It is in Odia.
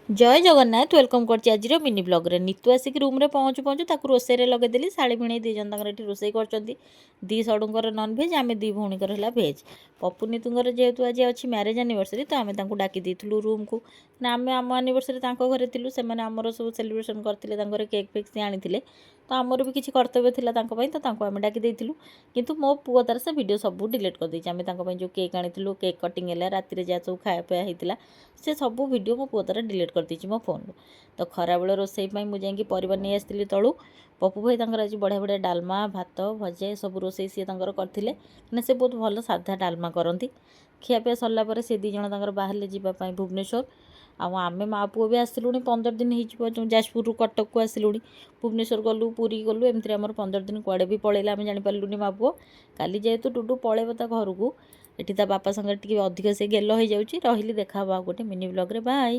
ଜୟ ଜଗନ୍ନାଥ। Welcome କରୁଛି ଆଜିର ମିନି ବ୍ଲଗ୍ରେ। ନିତୁ ଆସିକି ରୁମ୍ରେ ପହଞ୍ଚୁ ପହଞ୍ଚୁ ତାକୁ ରୋଷେଇରେ ଲଗେଇଦେଲି। ଶାଳୀ ଭିଣେଇ ଦୁଇ ଜଣ ତାଙ୍କର ଏଠି ରୋଷେଇ କରୁଛନ୍ତି। ଦୁଇ ସଡ଼ୁଙ୍କର ନନ୍ଭେଜ୍, ଆମେ ଦୁଇ ଭଉଣୀଙ୍କର ହେଲା ଭେଜ୍। ପପୁ ନିତୁଙ୍କର ଯେହେତୁ ଆଜି ଅଛି ମ୍ୟାରେଜ୍ ଆନିଭର୍ସରୀ, ତ ଆମେ ତାଙ୍କୁ ଡାକି ଦେଇଥିଲୁ ରୁମ୍କୁ ନା। ଆମେ ଆମ ଆନିଭର୍ସରୀ ତାଙ୍କ ଘରେ ଥିଲୁ, ସେମାନେ ଆମର ସବୁ ସେଲିବ୍ରେସନ୍ କରିଥିଲେ। ତାଙ୍କର କେକ୍ ଫେକ୍ ସିଏ ଆଣିଥିଲେ, ତ ଆମର ବି କିଛି କର୍ତ୍ତବ୍ୟ ଥିଲା ତାଙ୍କ ପାଇଁ, ତ ତାଙ୍କୁ ଆମେ ଡାକି ଦେଇଥିଲୁ। କିନ୍ତୁ ମୋ ପୁଅ ତାର ସେ ଭିଡ଼ିଓ ସବୁ ଡିଲିଟ୍ କରିଦେଇଛି। ଆମେ ତାଙ୍କ ପାଇଁ ଯେଉଁ କେକ୍ ଆଣିଥିଲୁ, କେକ୍ କଟିଂ ହେଲା, ରାତିରେ ଯାହା ସବୁ ଖାଇବା ପିଇବା ହେଇଥିଲା, ସେ ସବୁ ଭିଡ଼ିଓ ମୋ ପୁଅ ତାର ଡିଲିଟ୍ କରିଦେଇଛି ମୋ ଫୋନ୍ରୁ। ତ ଖରାବେଳ ରୋଷେଇ ପାଇଁ ମୁଁ ଯାଇକି ପରିବା ନେଇ ଆସିଥିଲି ତଳୁ। ପପୁ ଭାଇ ତାଙ୍କର ଆଜି ବଢ଼ିଆ ବଢ଼ିଆ ଡାଲମା, ଭାତ, ଭଜା ସବୁ ରୋଷେଇ ସିଏ ତାଙ୍କର କରିଥିଲେ। ମାନେ ସେ ବହୁତ ଭଲ ସାଧା ଡାଲମା କରନ୍ତି। ଖିଆପିଆ ସରିଲା ପରେ ସେ ଦୁଇ ଜଣ ତାଙ୍କର ବାହାରିଲେ ଯିବା ପାଇଁ ଭୁବନେଶ୍ୱର। ଆଉ ଆମେ ମା ପୁଅ ବି ଆସିଲୁଣି, 15 ଦିନ ହେଇଯିବ ଯେଉଁ ଯାଜପୁରରୁ କଟକକୁ ଆସିଲୁଣି। ଭୁବନେଶ୍ୱର ଗଲୁ, ପୁରୀ ଗଲୁ, ଏମିତିରେ ଆମର 15 ଦିନ କୁଆଡ଼େ ବି ପଳେଇଲା, ଆମେ ଜାଣିପାରିଲୁନି ମା ପୁଅ। କାଲି ଯେହେତୁ ଡୁଡୁ ପଳେଇବ ତା ଘରକୁ, ଏଠି ତା ବାପା ସାଙ୍ଗରେ ଟିକେ ଅଧିକ ସେ ଗେଲ ହେଇଯାଉଛି। ରହିଲି, ଦେଖା ହେବ ଆଉ ଗୋଟେ ମିନି ବ୍ଲଗ୍ରେ। ବାଏ।